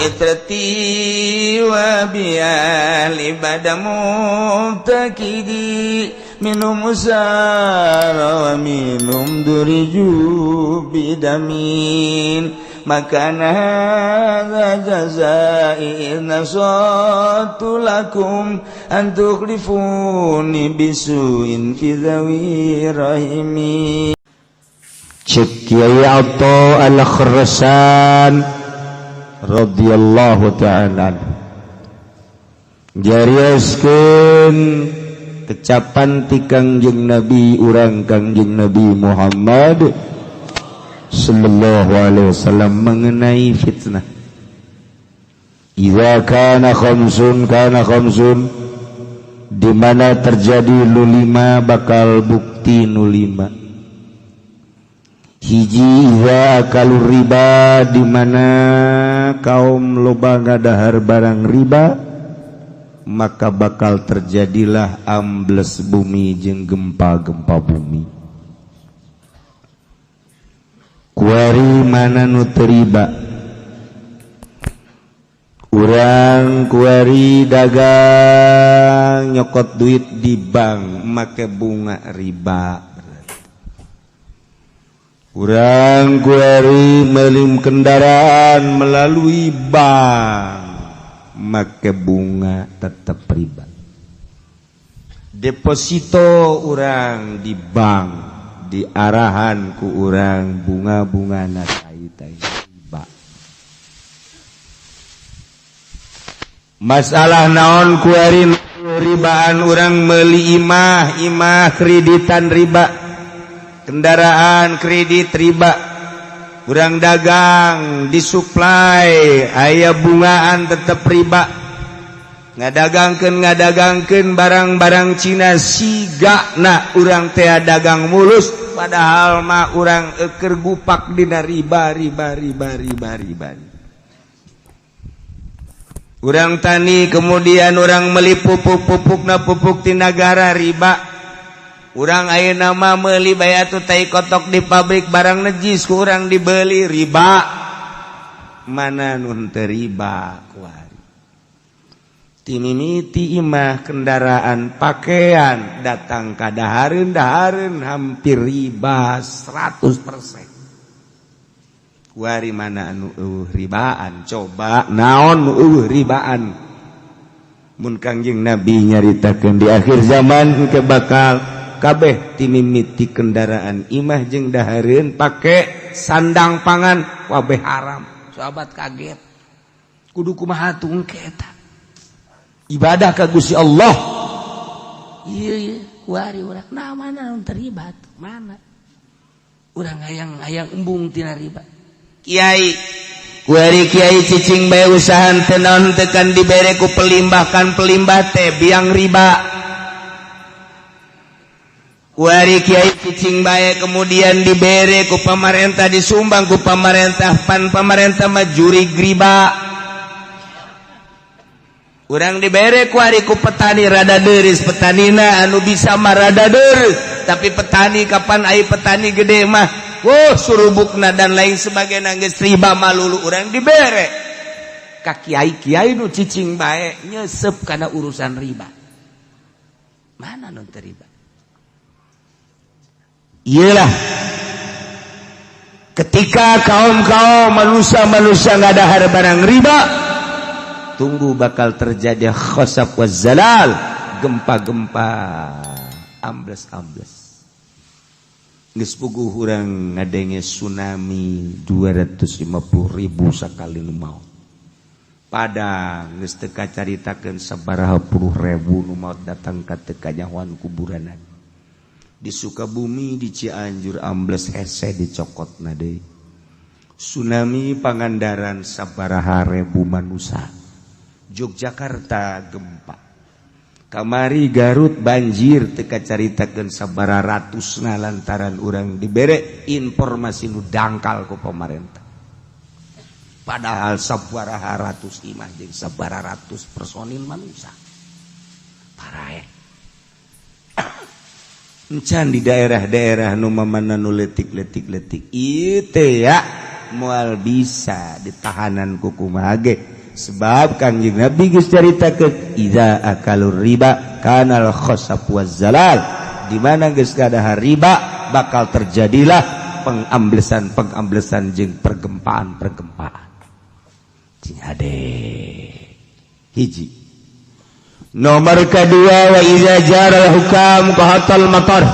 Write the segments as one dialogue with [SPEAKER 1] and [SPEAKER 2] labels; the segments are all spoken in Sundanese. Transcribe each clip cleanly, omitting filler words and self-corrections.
[SPEAKER 1] Itrati wa biali bada mubtakidi minum usara wa minum duriju bidamin makana hadza jazai nasatu lakum an tukhlifuni bisuin fi dhawi rahimi.
[SPEAKER 2] Cek Kiai Atha Al-Khurasan radhiyallahu ta'ala jarioskeun kecapan ti Kangjeng Nabi urang, Kangjeng Nabi Muhammad sallallahu alaihi wasallam, mengenai fitnah. Idza kana khamsun kana khamsun, di mana terjadi nu lima bakal bukti nu lima. Hiji, idza akalu riba, di mana kaum loba ngadahar barang riba, maka bakal terjadilah ambles bumi jeung gempa-gempa bumi. Kuari mana nu teu riba? Urang kuari dagang, nyokot duit di bank make bunga riba. Urang kuari meuli kendaraan melalui bank make bunga, tetap riba. Deposito urang di bank diarahan ku urang bunga-bunga na tai riba. Masalah naon kuari ribaan? Urang meli imah, imah kreditan riba, kendaraan kredit riba. Urang dagang disuplai aya bungaan, tetap riba. Ngadagangkeun barang-barang Cina, siga na urang teh dagang mulus, padahal mah urang eker gupak dina riba, riba, riba, riba, riba. Urang tani, kemudian urang meli pupuk, pupuk na pupuk ti nagara, riba. Urang ayeuna mah meuli bayatu tai kotok di pabrik, barang najis ku urang dibeli, riba. Mana nu henteu riba kuari? Timimiti imah, kendaraan, pakaian, datang ka dahareun, dahareun hampir riba 100%. Kuari mana anu euweuh ribaan? Coba, naon nu euweuh ribaan? Mun Kangjeng Nabi nyaritakeun di akhir zaman ke bakal kabeh timimiti kendaraan, imah jeung dahareun, pake sandang, pangan, kabeh haram. Sahabat kaget, kudu kumaha tuh eta ibadah ka Gusti Allah? Iya, kuari urang nah mana nu terlibat? Mana urang hayang hayang embung tina riba? Kiai kuari, kiai cicing bae, usaha teu naon tekan dibere ku pelimbah, kan pelimbah teh biang riba. Kuari kiai cicing bae, kemudian dibere ku pamarentah, disumbang ku pamarentah, pan pamarentah mah jurig riba. Urang dibere kuari ku petani, rada deris petanina, anu bisa mah rada deris, tapi petani kapan ai petani gede mah, wah, surubukna dan lain sebagainya geus riba malulu. Urang dibere ka kiai, kiai nu cicing bae nyesep kana urusan riba. Mana nu teu riba? Iyalah, ketika kaum-kaum manusia-manusia ngadahar barang riba, tunggu bakal terjadi khosaf wa zalal, gempa-gempa, ambles-ambles. Geus puguh urang ngadenge tsunami 250 ribu sakali nu maot. Padang geus teu kacaritakeun sabaraha puluh ribu nu maot, datang ka teu kanyahoan kuburanan. Di Sukabumi, di Cianjur ambles, hese dicokot na deui. Tsunami Pangandaran sabaraha ribu manusia. Yogyakarta gempa kamari, Garut banjir teu kacaritakeun sabaraha ratusna, lantaran urang dibere informasi nu dangkal ku pemerintah, padahal sabaraha ratus imah jeung sabaraha ratus personil manusia paraeh. Encan di daerah-daerah nu mamana nu letik-letik letik itu ya. Moal bisa ditahanan ku kumaha ge, sebab Kangjeng Nabi geus caritakeun, idza akalur riba kanal khasab waz zalal. Di mana geus kadahar riba, bakal terjadilah pengamblesan pengamblesan jeung pergempaan pergempaan. Cing hade. Hiji. Nomor kedua, wa idza jaral hukam qahatal matar.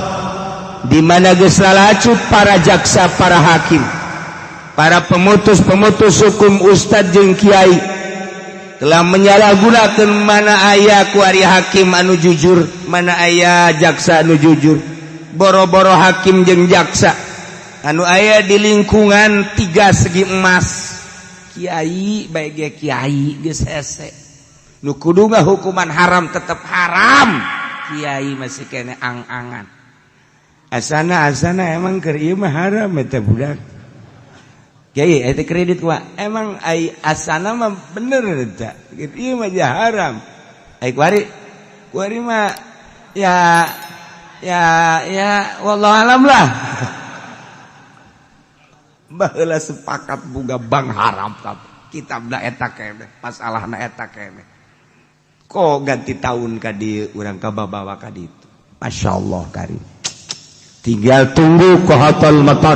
[SPEAKER 2] Di mana geus lalacut para jaksa, para hakim, para pemutus-pemutus hukum, ustad jeung kiai telah menyalahgunakan. Mana aya kuari hakim anu jujur? Mana aya jaksa anu jujur? Boro-boro hakim jeung jaksa anu aya di lingkungan tiga segi emas, kiai baik ge, kiai geus hese. Nu kudu hukuman haram tetap haram, kiai masih kene ang-angan, asana asana emang keur ieu mah haram eta budak. Kiai eta kredit wa emang ai asana mah bener eta gitu, ieu mah haram. Ai kuari kuari mah ya ya ya, wallahu alam lah. Baheula sepakat boga bank haram, kitabna eta keneh, masalahna eta keneh. Kok ganti tahun ka dieu urang kababawa ka ditu. Masya Allah karim. Tinggal tunggu qahatal matar,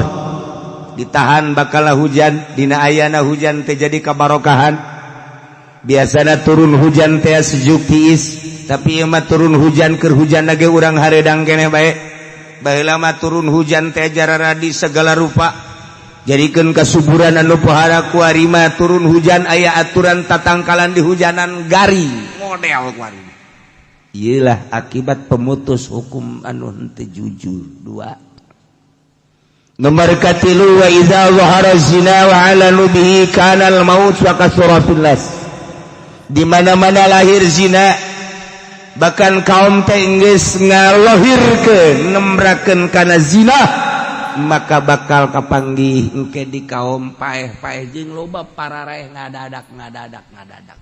[SPEAKER 2] ditahan bakal hujan. Dina ayana hujan teh jadi kabarokahan. Biasanya turun hujan teh sejuk tiis, tapi ieu mah turun hujan, keur hujan lagi urang haredang keneh bae. Baheula mah turun hujan teh jararadi segala rupa, jadikeun kasuburan anu pohara. Kuari mah turun hujan aya aturan tatangkalan di hujanan, garing model kuari. Iyalah akibat pemutus hukum anu henteu jujur. Dua. Nomor katilu, wa idza zahara zina wa alanu bihi kana al maut wa kasura fil nas. Di mana-mana lahir zina, bahkan kaum teh geus ngalohirkeun, nembrakeun kana zina, maka bakal kapanggih engke di kaum paeh-paeh jeung loba pararaeh ngadadak ngadadak ngadadak.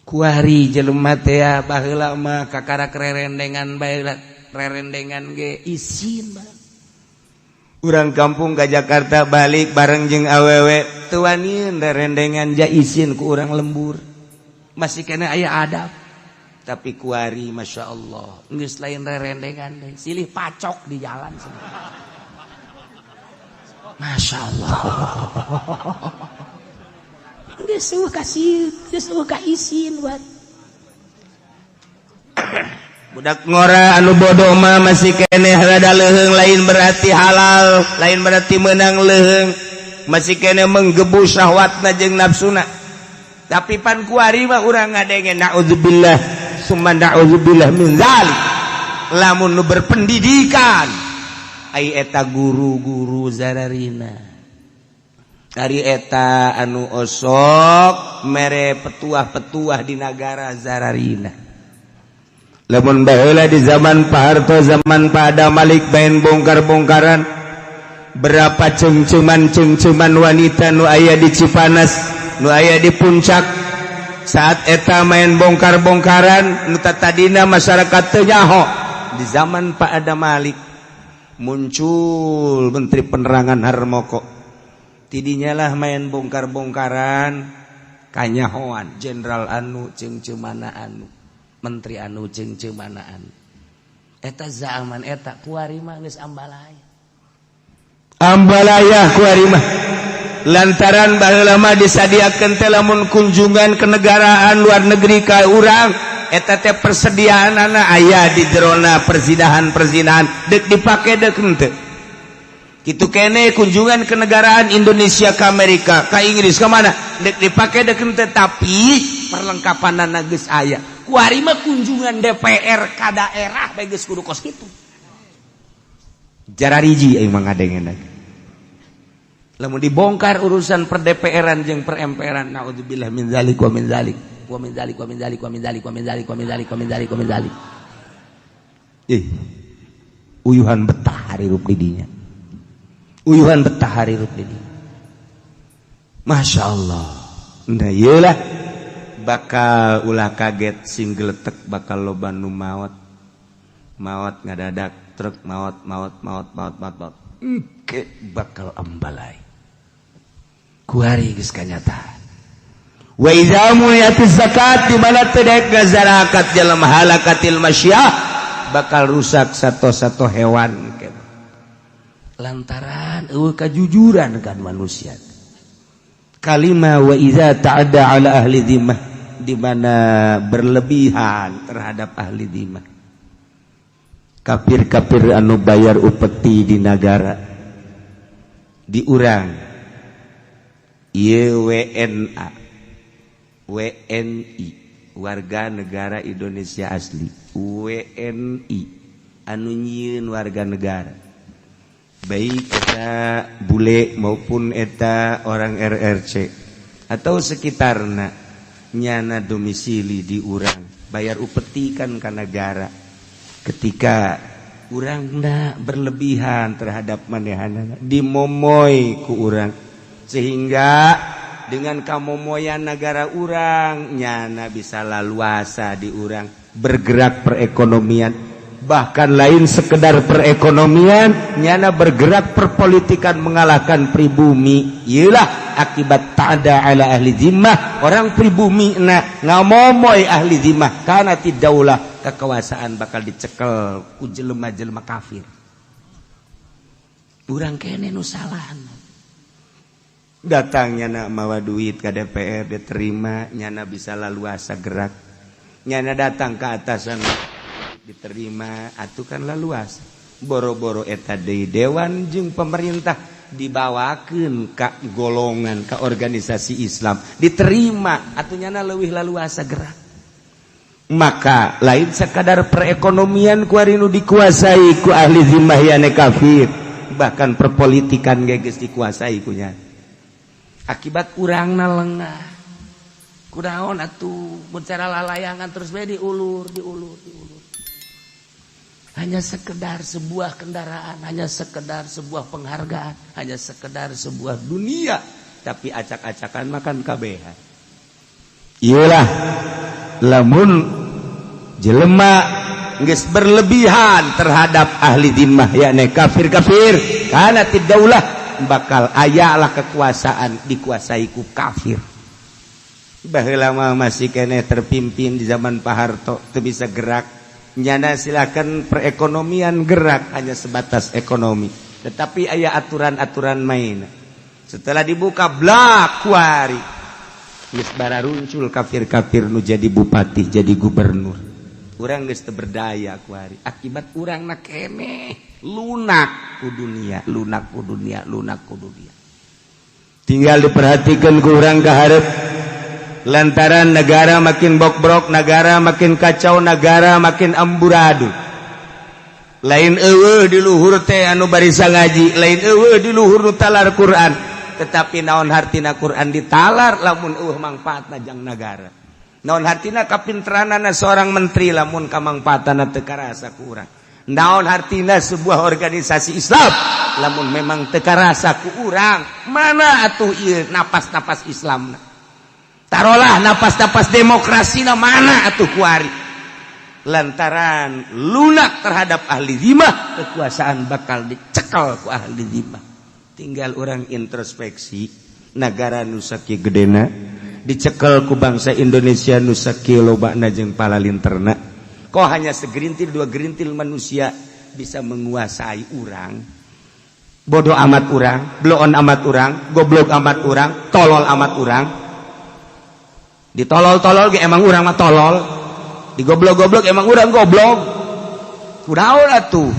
[SPEAKER 2] Kuari jelema teh baheula mah kakara rerendengan bae, rerendengan ge isin bae. Urang kampung ke Jakarta balik bareng jeung awewe teu wanian rerendengan, ja isin ku urang lembur, masih kena aya adab. Tapi kuari, Masya Allah, geus lain rerendengan deh, silih pacok di jalan. Masya Allah, geus eueuh kasih, geus eueuh ka isin buat budak ngora. Anu bodoh mah masih keneh rada leuheung, lain berarti halal, lain berarti menang leuheung, masih keneh menggebu syahwatna jeung nafsuna. Tapi pan kuari mah urang ngadenge, naudzubillah summa naudzubillah min zalik. Lamun nu berpendidikan, ai eta guru-guru zararina, ari eta anu osok mere petuah-petuah di nagara zararina. Lamun baheula di zaman Pak Harto, zaman Pak Adam Malik, main bongkar-bongkaran, berapa cengceman-cengceman wanita nu aya di Cipanas, nu aya di Puncak. Saat eta main bongkar-bongkaran, nu tadina masyarakat teu nyaho. Di zaman Pak Adam Malik muncul Menteri Penerangan Harmoko, tidinya lah main bongkar-bongkaran kanyahoan jenderal anu cengcemana anu, menteri anu cengcemanaan. Eta zaman eta. Kuari mah geus ambalaya. Ambalaya kuari mah, lantaran baheula mah disadiakeun teh lamun kunjungan kenegaraan luar negeri ka urang eta teh persediaanana aya di jerona perzinahan-perzinahan, dek dipake dek henteu. Kitu kene kunjungan kenegaraan Indonesia ke Amerika, ke Inggris, ke mana, dek dipake dek henteu, tapi perlengkapan geus aya. Kuari mah kunjungan DPR ka daerah bae geus kudu kos kitu. Jarariji aing mah ngadengeuna. Lamun dibongkar urusan per DPR-an jeung per MPR-an, naudzubillah min zalik wa min zalik wa min zalik wa min zalik wa min zalik wa min zalik wa min zalik wa min zalik wa min zalik. Ih. Uyuhan betah hirup di dinya. Uyuhan betah hirup di dinya. Masya Allah. Nah, iyalah bakal ulah kaget sing geletek, bakal loba nu maot. Maot ngadadak truk, maot maot maot maot maot maot. Ke bakal ambalai. Kuari geus kanyataan.
[SPEAKER 1] Wa idza muni'atiz zakat, di mana teu daek ngazarakat jelema, halakatil masyiyah, bakal rusak sato-sato hewan ke.
[SPEAKER 2] Lantaran euweuh kajujuran kan manusia.
[SPEAKER 1] Kalima, wa idza ta'adda ala ahli dhimmah, di mana berlebihan terhadap ahli dhimmah, kafir-kafir anu bayar upeti di negara di urang. Ieu WNA, WNI, warga negara Indonesia asli, WNI anu nyieun warga negara, baik eta bule maupun eta orang RRC atau sekitarna, nyana domisili di urang, bayar upeti kan ka negara. Ketika urangna berlebihan terhadap manehanana, dimomoy ku urang, sehingga dengan kamomoyan negara urang, nyana bisa laluasa di urang bergerak perekonomian. Bahkan lain sekedar perekonomian, nyana bergerak perpolitikan, mengalahkan pribumi. Iyalah akibat ta'ada ala ahli zimmah, orang pribumi na ngamomoy ahli zimmah, karena daulah kekuasaan bakal dicekel ku jelema-jelema kafir.
[SPEAKER 2] Urang kene nu salah.
[SPEAKER 1] Datang nyana mawa duit ke DPR, diterima, nyana bisa laluasa gerak. Nyana datang ke atasan, diterima atuh kan laluas. Boro-boro eta deui, dewan jeung pemerintah dibawakeun ka golongan, ka organisasi Islam, diterima atuh, nyana leuwih laluasa gerak. Maka lain sekadar perekonomian kuari nu dikuasai ku ahli zimmah yane kafir, bahkan perpolitikan ge geus dikuasai kunya akibat urangna lengah.
[SPEAKER 2] Kunaon atuh mun cara lalayangan terus bae diulur, diulur, diulur. Hanya sekedar sebuah kendaraan, hanya sekedar sebuah penghargaan, hanya sekedar sebuah dunia,
[SPEAKER 1] tapi acak-acakan makan kabehan. Iyalah, lamun jelema geus berlebihan terhadap ahli zimmah yakni kafir-kafir, karena daulah bakal ayalah kekuasaan dikuasai ku kafir. Baheula mah masih keneh terpimpin di zaman Pak Harto, teu bisa gerak nyana. Silakan perekonomian gerak hanya sebatas ekonomi, tetapi aya aturan-aturan main. Setelah dibuka blak, kuari geus bararuncul kafir-kafir nu jadi bupati, jadi gubernur. Urang geus teu berdaya kuari akibat urangna keneh lunak ku dunia, lunak ku dunia, lunak ku dunia. Tinggal diperhatikan ku urang ka hareup, lantaran negara makin bokbrok, negara makin kacau, negara makin amburadul. Lain euweuh di luhur teh anu barisa ngaji, lain euweuh di luhur nu talar Quran, tetapi naon hartina Quran ditalar lamun euweuh mangfaatna jang nagara? Naon hartina kapinteranana seorang menteri lamun kamangfaatana teu karasa ku urang? Naon hartina sebuah organisasi Islam lamun memang teu karasa ku urang? Mana atuh ieu napas-napas Islam? Tarolah napas-napas demokrasi na mana atuh kuari? Lantaran lunak terhadap ahli zimah, kekuasaan bakal dicekal ku ahli zimah. Tinggal orang introspeksi, negara nu sakieu gedena dicekel ku bangsa Indonesia nu sakieu lobana jeung palalinterna, kok hanya segerintil dua gerintil manusia bisa menguasai urang? Bodoh amat urang, bloon amat urang, goblok amat urang, tolol amat urang. Ditolol-tolol ge emang urang mah tolol, digoblok-goblok emang urang goblok. Kunaon atuh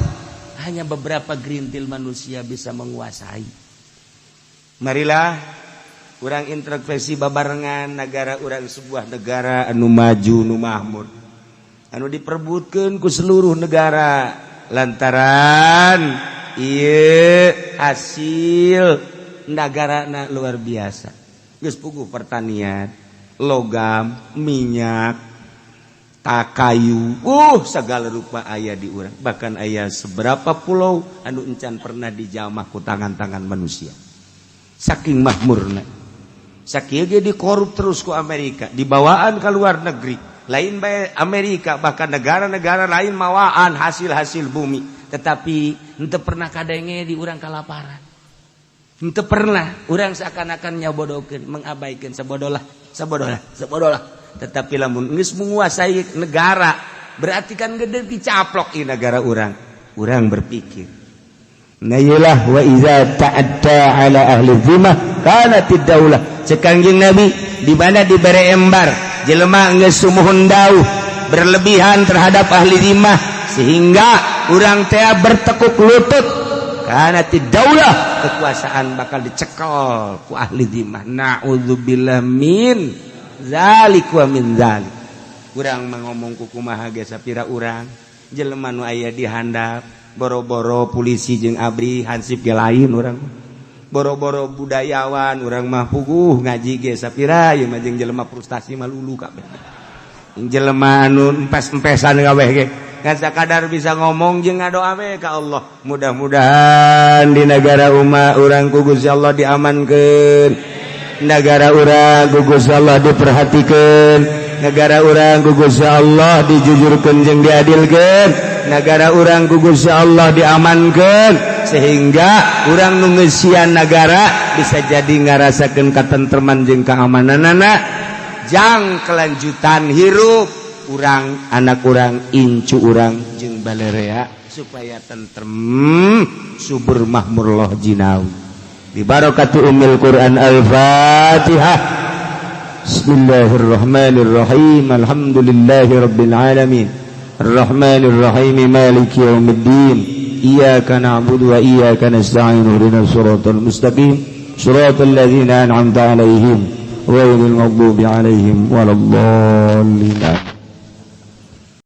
[SPEAKER 1] hanya beberapa gerintil manusia bisa menguasai? Marilah urang introspeksi babarengan. Negara urang sebuah negara anu maju, nu makmur, anu diperbutkan ku seluruh negara lantaran ieu hasil negara luar biasa. Geus puguh pertanian, logam, minyak, tak kayu, segala rupa aya di urang. Bahkan aya seberapa pulau anu encan pernah dijamah ku tangan-tangan manusia, saking makmurna. Sakieu ge dikorup terus ku Amerika, dibawaan ke luar negeri. Lain bae Amerika, bahkan negara-negara lain mawaan hasil-hasil bumi. Tetapi henteu pernah kadenge di urang kalaparan, henteu pernah. Urang seakan-akan nyabodokeun, mengabaikan, sabodolah, sabodolah, sabodolah. Tetapi lamun geus menguasai negara, berarti kan gede dicaplok di negara urang. Urang berpikir. Nah, iyalah, wa iza ta'adda ala ahli dhimmah kanatid daulah. Cek Kangjeng Nabi, di mana dibere embar jelema geus sumuhun dauh, berlebihan terhadap ahli dhimmah, sehingga urang teh bertekuk lutut, kanatid daulah, kekuasaan bakal dicekel ku ahli dhimmah. Na'udzubillah min zalik wa min zalik. Urang mah ngomong ku kumaha ge, sapira urang jelema nu aya di handap, boro-boro polisi jeung ABRI, hansip ge lain urang. Boro-boro budayawan, urang mah puguh ngaji ge sapira. Ieu mah jeung jelema frustasi mah lulu kabeh. Jelema anu empes-empesan kabeh ge ngan sakadar bisa ngomong jeung ngadoa we ka Allah. Mudah-mudahan di negara umat urang ku Gusti Allah diamankeun, negara urang ku Gusti Allah diperhatikeun, negara urang ku Gusti Allah dijujurkeun jeung diadilkeun, negara urang ku Gusti Allah diamankeun, sehingga urang nu ngeusian negara bisa jadi ngarasakeun katentreman jeung keamananana jang kelanjutan hirup urang, anak urang, incu urang jeung balerea, supaya tentrem, subur, makmur, loh jinawi. Bi barakati ummil Quran. Al-Fatihah. Bismillahirrahmanirrahim. Alhamdulillahi rabbil alamin. Arrahmanirrahim. Maliki yaumiddin. Iyyaka na'budu wa iyyaka nasta'in. Ihdinas siratal mustaqim. Siratal ladzina an'amta 'alaihim ghairil maghdubi 'alaihim waladdallin.